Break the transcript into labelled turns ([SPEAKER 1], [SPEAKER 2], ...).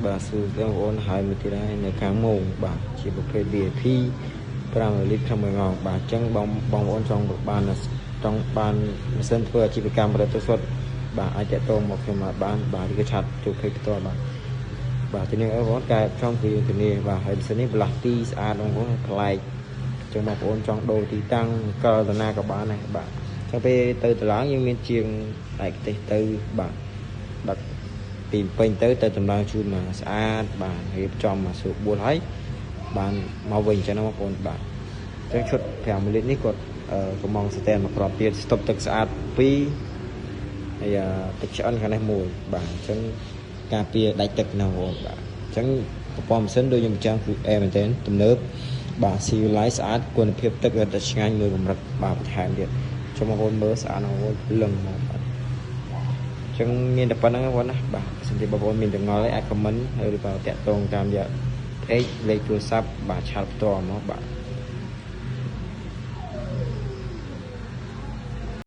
[SPEAKER 1] បាទសួស្តីបងប្អូនហើយមួយទៀតហើយនៅខាងមុខបាទជាប្រភេទ VIP 5លីត្រក្នុង1ម៉ោងបាទអញ្ចឹងបងបងប្អូនចង់បានចង់បានម៉ាស៊ីនធ្វើអាជីវកម្មផលិតទឹកសុទ្ធបាទអាចតាក់ទងមកខ្ញុំបានបាទឬក៏ឆាតចូល page ផ្ទាល់បាទបាទទីនេះបងប្អូនកែចំគឺធានាបាទហើយម៉ាស៊ីននេះផ្លាស់ទីស្អាតបងប្អូនប្លែកចឹងបងប្អូនចង់ដូរទីតាំងកើតាណាក៏បានដែរបាទចឹងពេលទៅតឡើងយើងមានជាងឯកទេសទៅបាទដឹកពីពេញទៅទៅតម្លើងជូនមកស្អាតបាទរៀបចំមកស្រួលបួលហើយបានមកវិញចឹងណាបងប្អូនបាទចឹងឈុត5លីត្រនេះគាត់កំងស្តែនមកគ្រាប់ទៀតស្តុបទឹកស្អាត2ហើយទឹកឆ្អិនខាងនេះមួយបាទអញ្ចឹងការពារដាច់ទឹកណាបងប្អូនបាទអញ្ចឹងប្រព័ន្ធម៉ាស៊ីនដូចខ្ញុំចាំគឺអែមែនទែនទំនើបបាទស៊ីវិល័យស្អាតគុណភាពទឹករឹតតែឆ្ងាញ់មួយកម្រិតបាទបន្ថែមទៀតចូលបងប្អូនមើលស្អាតបងប្អូនលឹងមកបាទចឹងមានតែប៉ុណ្្នឹងបងណាបាទបើសិនជាបងប្អូនមានចម្ងល់អីអាច comment ហើយឬក៏តាក់ទងតាមរយៈ page លេខទូរស័ព្ទបាទឆាតផ្ទាល់មកបាទ។